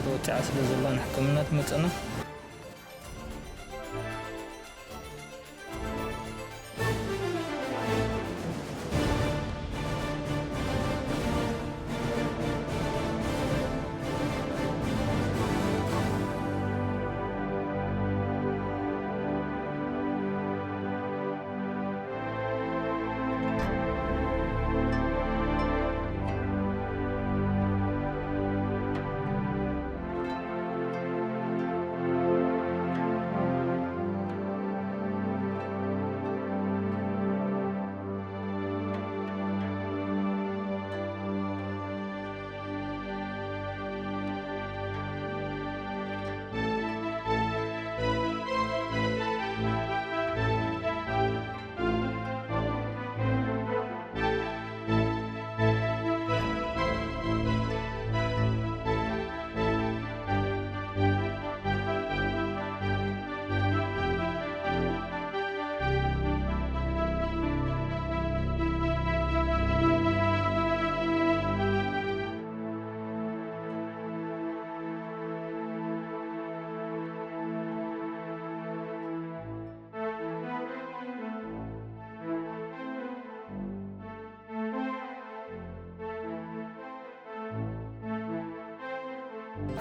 ተወፂዓ ስለ ዘላ ንሕክምና ትመፀና።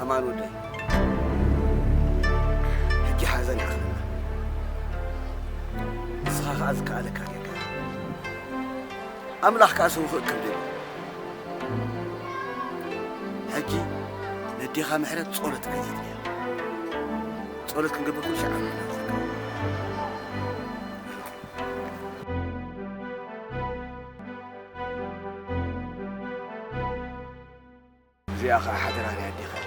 ኣማን ወደይ፣ ሕጂ ሓዘን ይኣኽለና። ንስኻ ከኣ ዝከኣለካ ጌርካ። ኣምላኽ ከኣ ሰብ ውፉእ ከም ደልዩ። ሕጂ ነዴኻ ምሕረት ጸሎት ከዘድልያ። ጸሎት ክንገብር ኩሉ ሻዕ ኣምላኽ ንዘክር። እዚኣ ኸኣ ሓደራ ናይ ኣዴኻ እያ።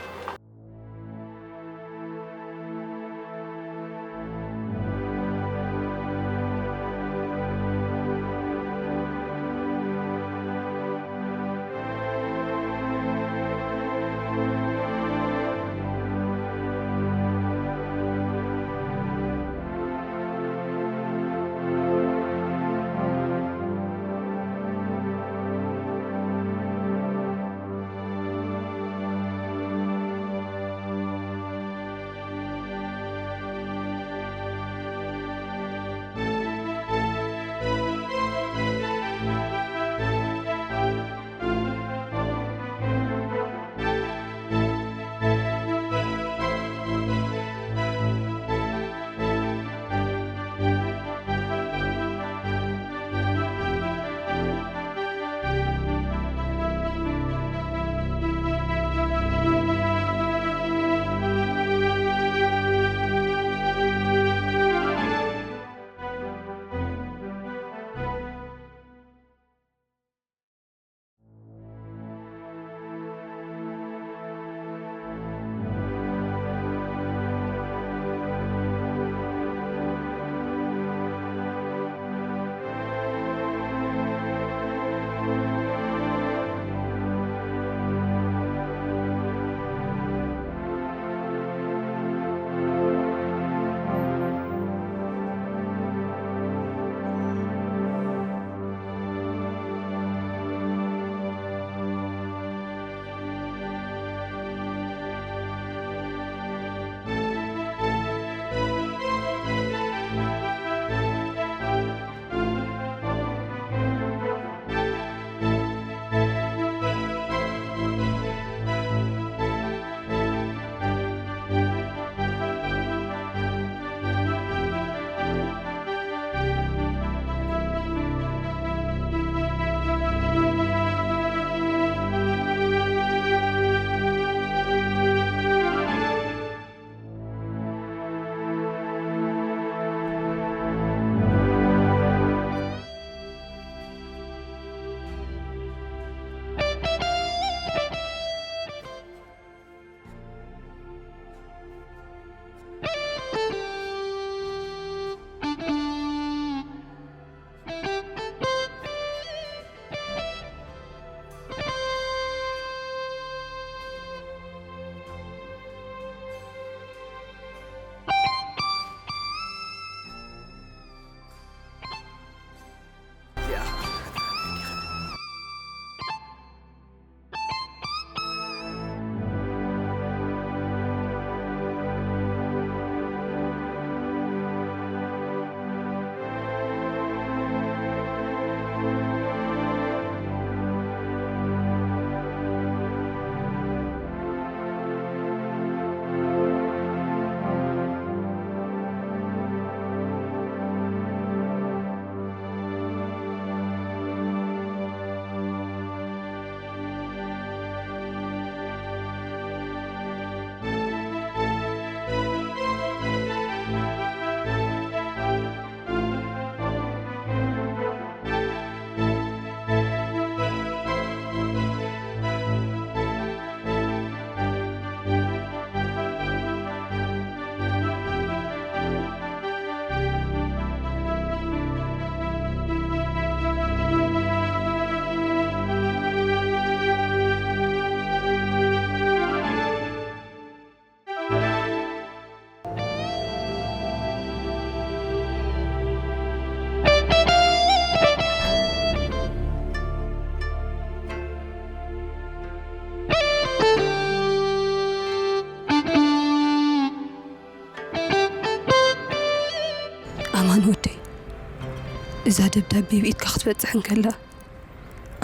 እዛ ደብዳቤ ብኢድካ ክትበጽሕ እንከላ፣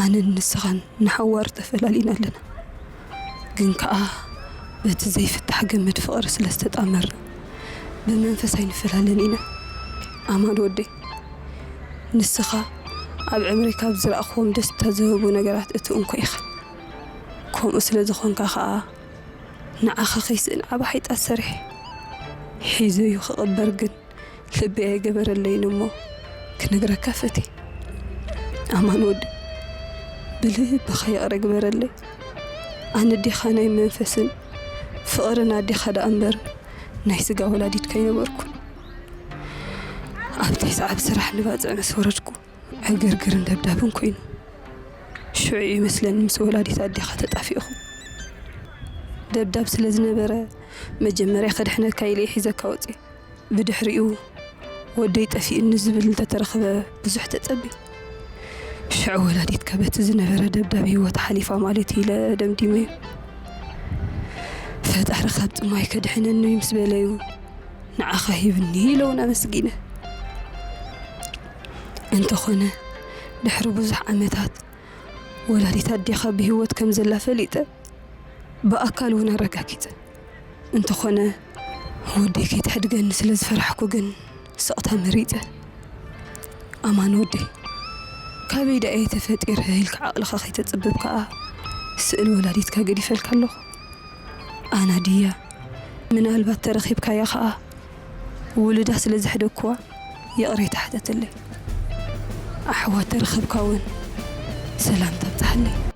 ኣነን ንስኻን ንሓዋሩ ተፈላሊና ኣለና። ግን ከኣ በቲ ዘይፍታሕ ገመድ ፍቕሪ ስለ ዝተጣመርና፣ ብመንፈስ ኣይንፈላለን ኢና። ኣማን ወደይ፣ ንስኻ ኣብ ዕምረይ ካብ ዝረኣኽዎም ደስታ ዝህቡ ነገራት እቲ እንኮ ኢኻ። ከምኡ ስለ ዝኾንካ ከኣ፣ ንዓኻ ከይስእን ዓቢ ሓይጣት ሰሪሐ። ሒዘዩ ክቕበር ግን ልበይ ኣይገበረለይን እሞ ክነግረካ ፈትየ። ኣማን ወዲ፣ ብልብኻ ይቕረ ግበረለይ። ኣነ ኣዴኻ ናይ መንፈስን ፍቕርን ኣዴኻ ደኣ እምበር ናይ ስጋ ወላዲትካ ኣይነበርኩን። ኣብ ተስዓብ ስራሕ ንባጽዕ ምስ ወረድኩ ዕግርግርን ደብዳብን ኮይኑ። ሽዑ ይመስለኒ ምስ ወላዲት ኣዴኻ ተጣፊእኹ። ደብዳብ ስለ ዝነበረ መጀመርያ ከድሕነካ ኢለ ሒዘካ ወጽየ። ብድሕሪኡ ወደይ ጠፊእኒ ዝብል እንተተረኽበ ብዙሕ ተጸቢ። ሽዑ ወላዲትካ በቲ ዝነበረ ደብዳብ ህይወት ሓሊፋ ማለት ኢለ ደምዲመዮ። ፈጣሪ ካብ ጥማይ ከድሕነኒ ምስ በለዩ ንዓኻ ሂብኒ ኢለ እውን ኣመስጊነ። እንተኾነ ድሕሪ ብዙሕ ዓመታት ወላዲት ኣዴኻ ብህይወት ከም ዘላ ፈሊጠ ብኣካል እውን ኣረጋጊጸ። እንተኾነ ወደይ ከይትሕድገኒ ስለ ዝፈራሕኩ ግን ስቕታ መሪጸ። ኣማን ወደይ፣ ካበይ ደኣ እየ ተፈጢረ ኢልካ ዓቕልኻ ከይተጽብብ ከኣ ስእሊ ወላዲትካ ገዲፈልካ ኣለኹ። ኣና ድያ ምናልባት ተረኺብካያ ከኣ ውሉዳ ስለ ዘሕደግኩዋ ይቕሬታ ሓተተለይ። ኣሕዋት ተረኸብካ እውን ሰላምታ ኣብጽሓለይ።